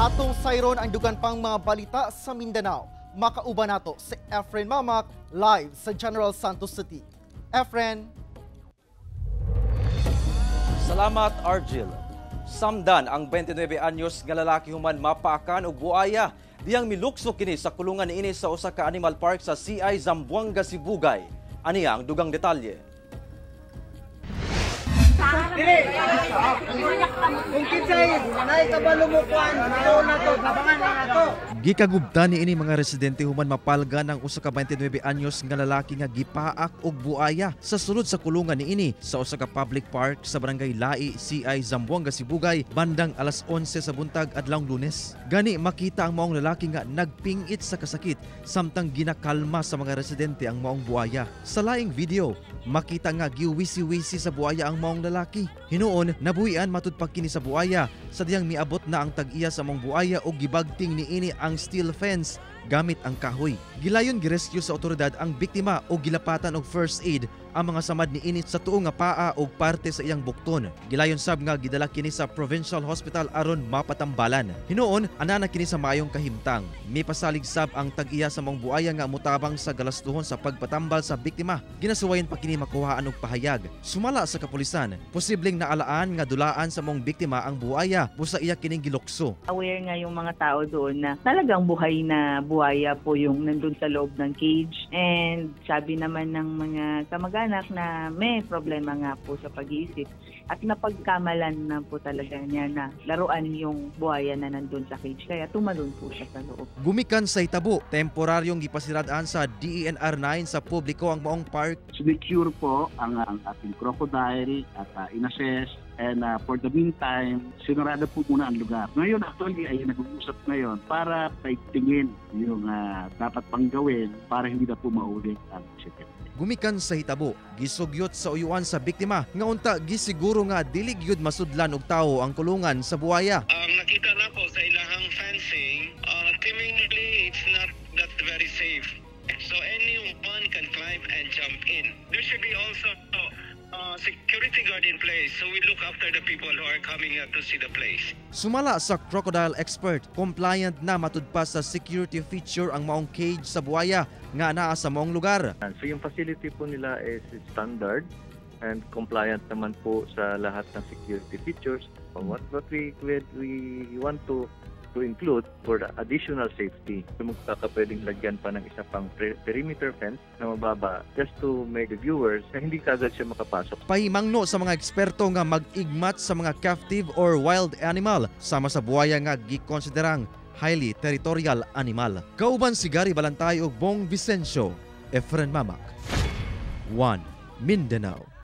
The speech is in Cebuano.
Atong sayron ang dugan pang mga balita sa Mindanao. Makauban nato si Efren Mamac live sa General Santos City. Efren. Salamat, Argil. Samdan ang 29 anyos nga lalaki human mapaakan og buaya diyang milukso kini sa kulungan niini sa usa ka animal park sa CI Zamboanga, Sibugay. Aniya ang dugang detalye. Dili. Kung kinsay nay kabalo mo kuan, na to, tabangan na to. Gikagubta ni ini mga residente human mapalga ng usa ka 29 anyos nga lalaki nga gipaak og buaya sa sulod sa kulungan niini sa usa ka public park sa Barangay Lai, CI Zamboanga, Sibugay bandang alas 11 sa buntag adlawng Lunes. Gani makita ang maong lalaki nga nagpingit sa kasakit samtang ginakalma sa mga residente ang maong buaya. Sa laing video, makita nga giwisi-wisi sa buaya ang maong lalaki. Hinuon, nabuhian matud pa kini sa buaya sa diyang miabot na ang tag-iya sa maong buaya og gibagting niini ang steel fence gamit ang kahoy. Gilayon girescue sa otoridad ang biktima o gilapatan og first aid ang mga samad niini sa tuo nga paa og parte sa iyang bukton. Gilayon sab nga gidala kini sa Provincial Hospital aron mapatambalan. Hinuon, ana na kini sa maayong kahimtang. Mipasalig sab ang tag-iya sa maong buaya nga mutabang sa galastuhon sa pagpatambal sa biktima. Ginasuwayan pa kini makuhaan og pahayag. Sumala sa kapulisan, posibleng naalaan nga dulaan sa maong biktima ang buaya busa iya kining gilukso. Aware nga yung mga tao doon na talagang buhay na buhaya po yung nandun sa loob ng cage. And sabi naman ng mga kamag-anak na may problema nga po sa pag-iisip at napagkamalan na po talaga niya na laruan yung buhaya na nandun sa cage. Kaya tumalon po siya sa loob. Gumikan sa itabo, temporaryong gipasiradaan sa DENR 9 sa publiko ang maong park. Sinecure po ang ating crocodile at inassess and for the meantime, sinurado po muna ang lugar. Ngayon actually ay nag-uusap ngayon para paigtingin yung dapat pang gawin para hindi na po maulit ang incident. Gumikan sa hitabo, gisugyot sa uyuan sa biktima nga unta gisiguro nga dili gyud masudlan og tawo ang kulungan sa buaya. Ang nakita nako sa ilahang fencing, seemingly it's not that very safe. So anyone can climb and jump in. There should be also security guard in place so we look after the people who are coming here to see the place. Sumala sa crocodile expert, compliant na matud pa sa security feature ang maong cage sa buaya nga naa sa maong lugar. So yung facility po nila is standard and compliant naman po sa lahat ng security features. What we want to include for the additional safety, so magkakapwedeng lagyan pa ng isa pang perimeter fence na mababa just to make the viewers na hindi kagad siya makapasok. Pahimangno sa mga eksperto nga mag-igmat sa mga captive or wild animal sama sa buaya nga gikonsiderang highly territorial animal. Kauban si Gary Balantay ug Bong Vicencio, Efren Mamac. 1 Mindanao.